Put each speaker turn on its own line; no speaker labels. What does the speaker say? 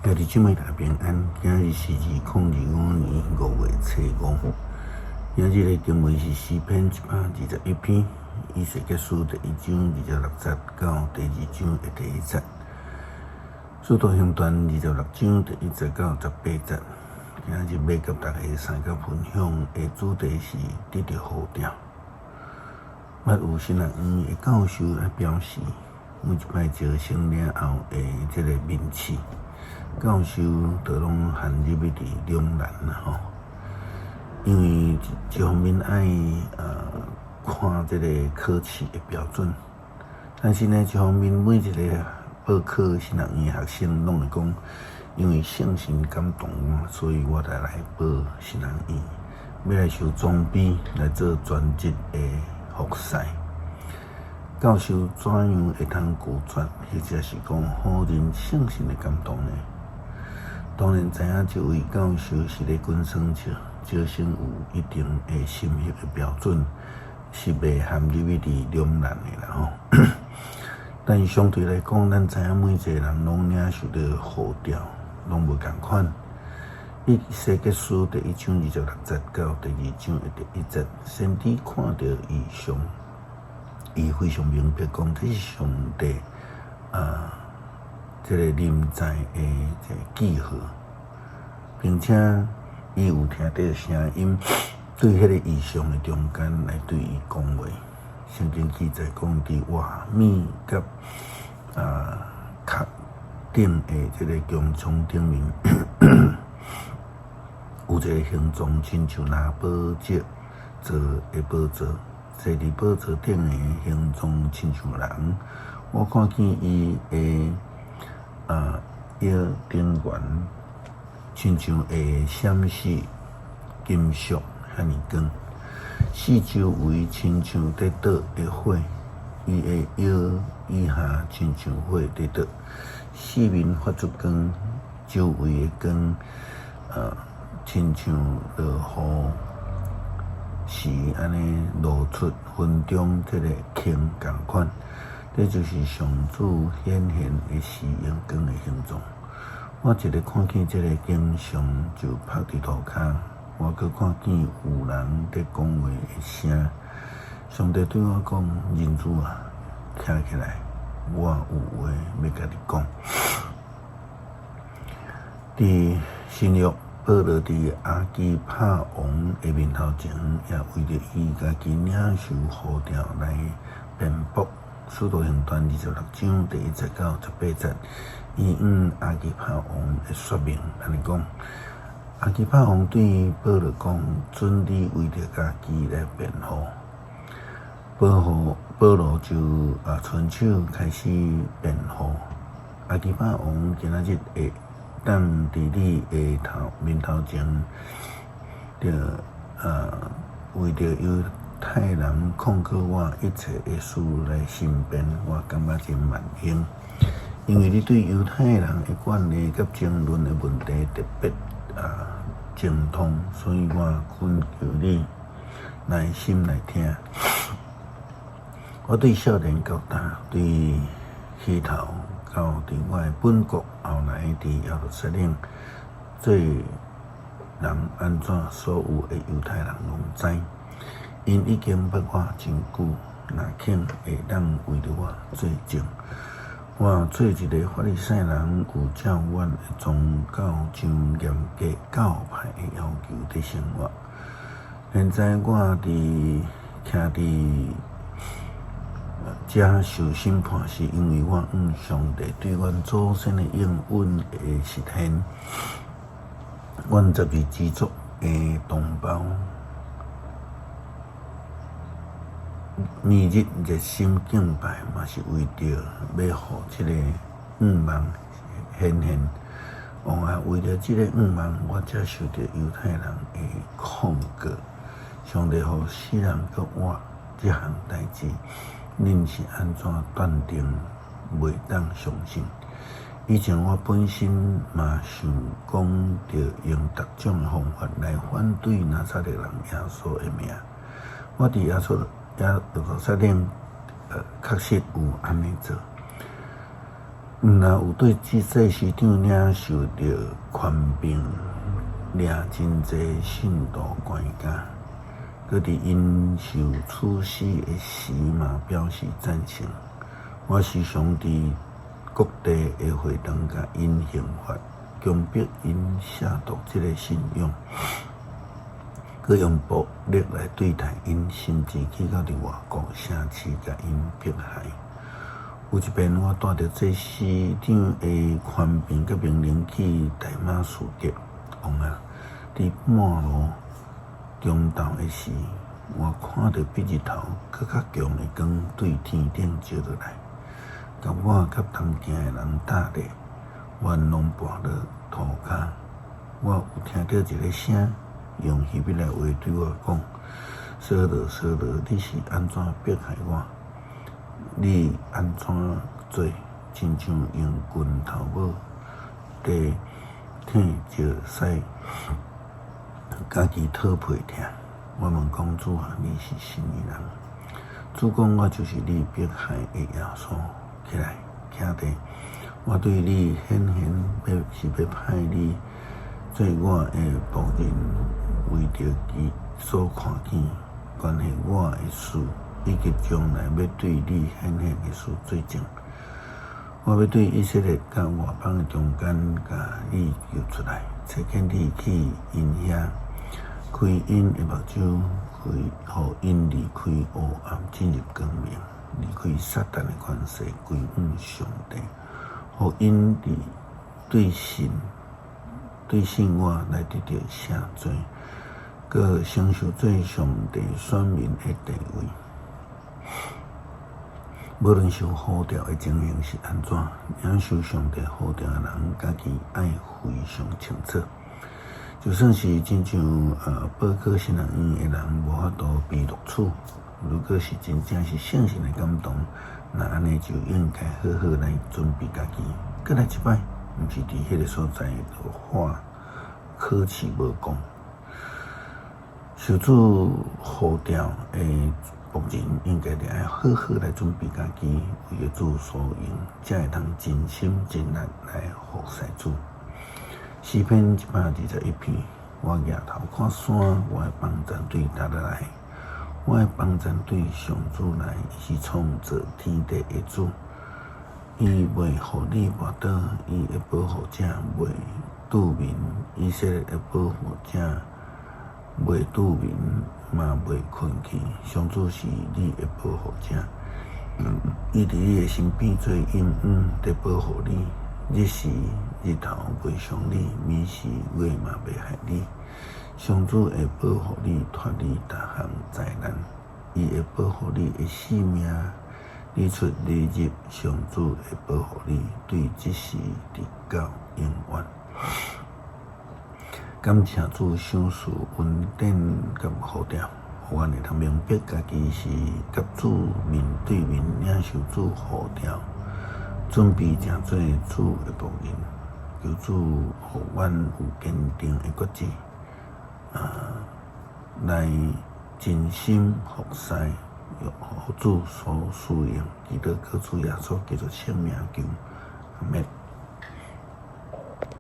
兄弟姊妹大家平安，今日是2025年5月初5。今日的經文是詩篇121篇，以西結書第一章26節到第二章的第一節，使徒行傳26章第1節到18節。今日欲佮大家相佮分享的主題是得著呼召。捌有神學院的教授來表示，每一擺招生了後的這个面試，教授都攏陷入去佇兩難啦吼。因為一方面愛看這个考試的標準，但是呢，一方面每一个報考神學院的學生攏會講，因為聖神感動我，所以我才來報神學院，欲來受裝備來做專職的服侍。教授怎樣會通拒絕，或者是講否認聖神的感動呢？當然知影這位教授是咧滾耍笑，招生有一定的審核的標準，是袂陷入去佇兩難的啦吼。但相對來講，咱知影每一个人攏領受著呼召，攏無仝款。以西結書第一章26節到第二章的第一節，先知看著異象，伊非常明白講，這是上帝啊，這个臨在的這个記號，並且伊有聽著聲音，對彼个異象的中間來對伊講話。聖經記載講，佇瓦米佮殼頂的這个穹蒼頂面，有一个形狀，親像藍寶石做的寶座，坐佇寶座頂的形狀親像人。我看見伊的腰頂懸，親像會閃爍金屬遐爾光，四周圍親像佇倒的火，伊的腰以下親像火佇倒，四面發出光，周圍的光親像落雨時按呢露出雲中這个星仝款，這就是上主顯現的時榮光的形狀。我一个看見這个景象，就趴佇塗跤。我閣看見有人佇講話的聲。上帝對我講：人子啊，徛起來，我有話欲共你講。佇新約，保羅佇亞基帕王的面頭前，也為著伊家己領受呼召來辯駁。使徒行傳26章第1節到18節，伊向亞基帕王的說明按呢講。亞基帕王對保羅講：准你為著家己來辯護。保羅就伸手開始辯護。亞基帕王今仔日會當佇你的面頭前，著為著猶太人控告我一切的事來申辯，我感覺真萬幸，因為你對猶太人的慣例佮爭論的問題特別精通，所以我懇求你耐心來聽。我對少年到大，對起頭到佇我的本國，後來佇耶路撒冷做人按怎，所有的猶太人攏知。𪜶已經捌我真久，若肯會當為著我作證。我做一个法利賽人，有照阮的宗教上嚴格教派的要求佇生活。現在我徛佇遮受審判，是因為我向上帝對阮祖先的應允的實現。阮十二支族的同胞，每日熱心敬拜，嘛是為著欲予這个願望顯現。王啊，為著這个願望，我才受著猶太人的控告。上帝予死人閣活這項代誌，恁是按怎斷定袂當相信？以前我本身嘛想講著用各種的方法來反對拿撒勒人耶穌的名。我佇耶路撒冷，確實有按呢做。毋但有對這祭司長領受著權柄，掠真濟信徒關監，閣佇𪜶受處死的時嘛表示贊成。我時常佇各地的會堂共𪜶刑罰，強迫𪜶卸脫這个信仰，閣用暴力來對待𪜶，甚至去到佇外國城市共𪜶迫害。有一遍，我帶著祭司長的權柄佮命令去大馬士革，王啊，佇半暝中晝的時，我看著比日頭閣較強的光對天頂照落來，共我佮同行的人貼咧，阮攏跋落塗跤。我有聽著一个聲，用希伯來話對我講：掃羅，掃羅，你是按怎迫害我？你按怎做，親像用拳頭母佇䖙石屎，家己討皮疼。我問講：主啊，你是啥物人？主講：我就是你迫害的耶穌。起來，徛地，我對你顯現，欲是欲派你做我的僕人，為著其所看見關係我的事，以及將來欲對你顯現的事做證。我欲對以色列佮外邦的中間，共你召出來，差遣你去𪜶遐，開𪜶的目睭，開，予𪜶離開黑暗，進入光明，離開撒旦的權勢，歸向上帝，予𪜶佇對信對信我來得著赦罪，閣承受做上帝選民的地位。無論受呼召的情形是按怎，領受上帝呼召的人，家己愛非常清楚。就算是親像報考神學院的人，無法度被錄取。如果是真正是聖神的感動，那按呢就應該好好來準備家己。閣來一擺，毋是佇彼个所在就話考試無功。受主呼召的僕人應該著愛好好來準備家己，為著主所用，才會通盡心盡力來服侍主。詩篇121篇，我舉頭看山，我的幫贊對佗落來？我的幫贊對上主來，伊是創造天地的主。伊袂予你跋倒，伊的保護者袂拄眠，以色列的保護者袂拄眠，嘛袂睏去。上主是你的保護者，伊佇你的身邊做蔭影，佇保護你。日時日頭袂傷你，暝時月嘛袂害你。上主會保護你脫離逐項災難，伊會保護你的性命。你出你入，上主會保護你，對這時直到永遠。感謝主賞賜恩典佮呼召，予阮會當明白家己是佮主面對面領受主呼召，準備成做主的僕人。求主予阮有堅定的決志，來盡心服侍，予主所使用。祈禱靠主耶穌基督聖名求，阿們。